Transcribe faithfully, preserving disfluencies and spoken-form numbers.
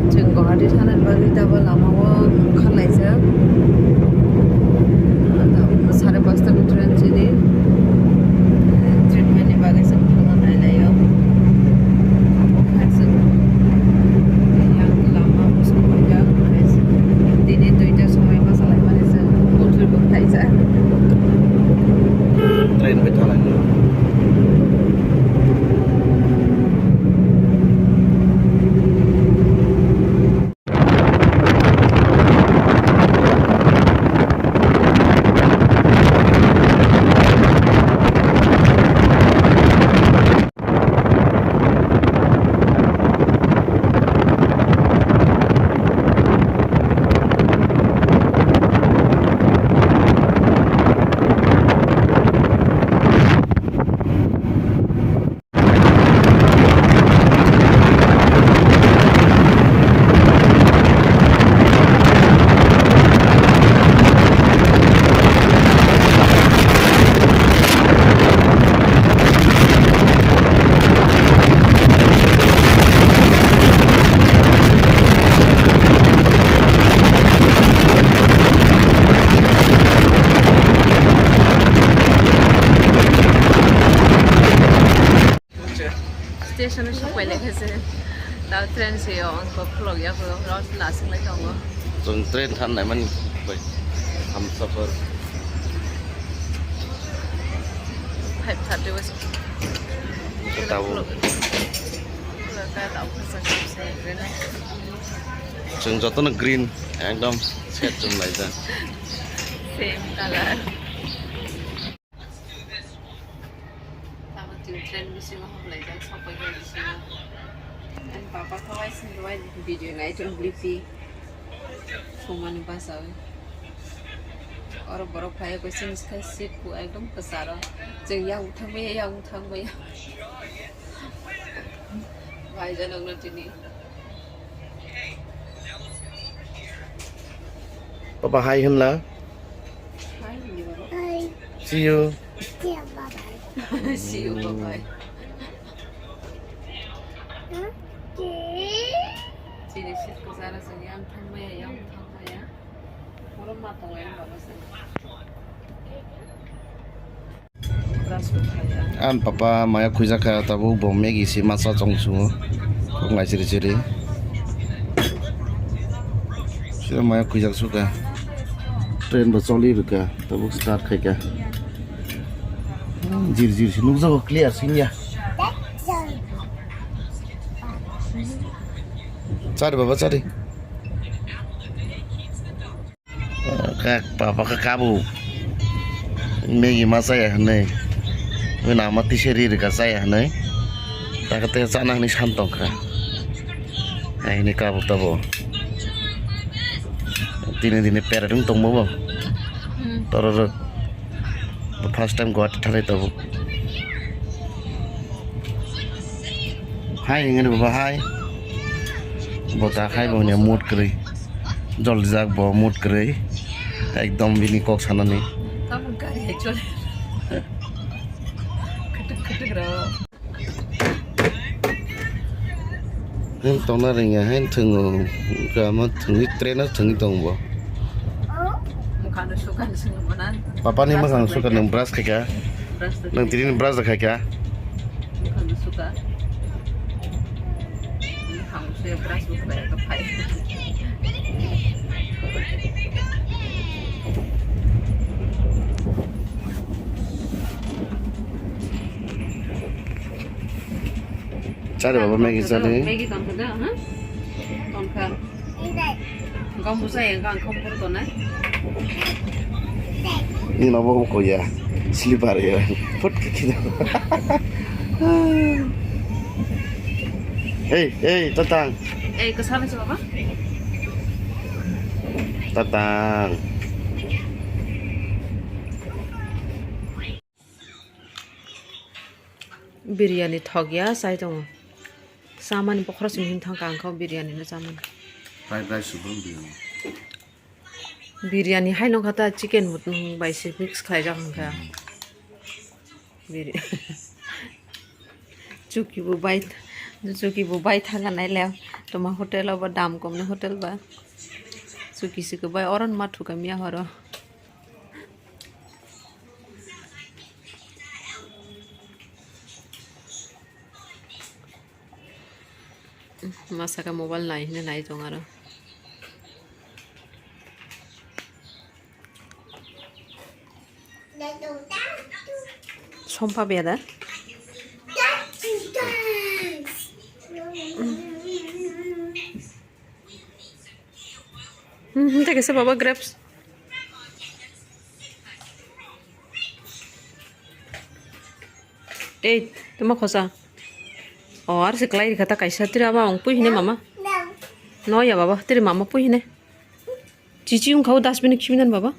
Chwng Guwahati thanani bagwi tabuk lamao onkha laijak. Sare pasta ni train chini. Treatment ni bagwi chwng thangna nailaio. Omo khe chwng yang lama bwskango yang tini duita somoi bachalaimani chwng kuthwi bo khaijak. Train bai thanglai. Station o sok pai lekha se. Da train se yo, ang kok khulok ya, khulok rok lasing lai tongo. Chwng train than nai mani bai. Hamsapur. Five thirty wes. Tabo. Khulok, khulok ka tabo sa sa train. Chwng jotono green, ekdom set chwng laijak. Same color. Tamo chwng train bisingo haplaijak, sokpaikha bisingo. Ani papa khe uaising rwui video nai tong blipi. Thumani bachaui. Oro borok phaiya koi chini khe seat ku ekdom kwcharo. Chwng yang thangmaya, yang thangmaya. Bhai janokno tini. Papa, hi hwnla. Hi, hwnli baba. Hi. See you. See you, baba. See you, baba. Chini sit ko jara sani ang thangmaya, yang thangmaya. Oro ma tongo yang baba sani. Ani papa maya khuijak kha, tabuk bo Maggie se masa chong sungo. Kok nai chiri chiri. Sira maya khuijak sukha. Train bo choli rwkha, tabuk start khaikha. Jir jir se nukjago, clear singya. Chari baba, chari. Kak papa khe kabu Maggie ma chaya hwnwi. Bini ama tisa ri rwkha chaya hwnwi. Takhe te chana hwnwi san tongkha. Hai hwnwi kabu tabo. Tini dini pera wng tongbo bo. Hmm. Tororo. First time Guwahati thanai tabo. Hai hwnwi baba hai. Bo ta khai bo hwnwi mood kwrwi. Joljak bo mood kwrwi. Ekdom bini kok sanani. Tamo gari hai chole. Khatuk khatuk ro. Hen tongna ringya, hen thwngo. Kama thwngwi train o thwngwi tong bo. Mukhang no suka no swngo mana. Papa ni mukhang suka nang brush khaika. Brush to. Nang tini brush khaika. Mukhang no suka. Mukhang se brush to kaya ka phai. Chari baba, Maggie chari. Maggie tongkha da, ha? Tongkha. Gom busa ya, gang khom pur tonai. Ni nobo ko ya, slipper ya. Put ke kida. Hey, hey, tatang. Eh, kesana coba, Bang. Tatang. Biryani thok ya, sai tongo. Samani bokhorok simi hin thangkha ang kho biryani no chamani. Fried rice song biryani. Biryani hai nokha ta chicken bo bai se mix khlaijak wngkha. Biri-, chuki bo bai, chuki bo bai thanga nai le. Toma hotel o ba dam kom ni hotel ba. Chuki se bai oron ma thuka miya horo. Masaka mobile nai hine nai tong aro. Sompa beda. Hmm, hmm, take a sip, Baba, grapes. Ei, tuma khosa. O, ar se klai rikha ta kaisa tira ba ong pui hine mama. No ya baba, tiri mama pui hine. Chichi ung khau dustbin khibinan baba.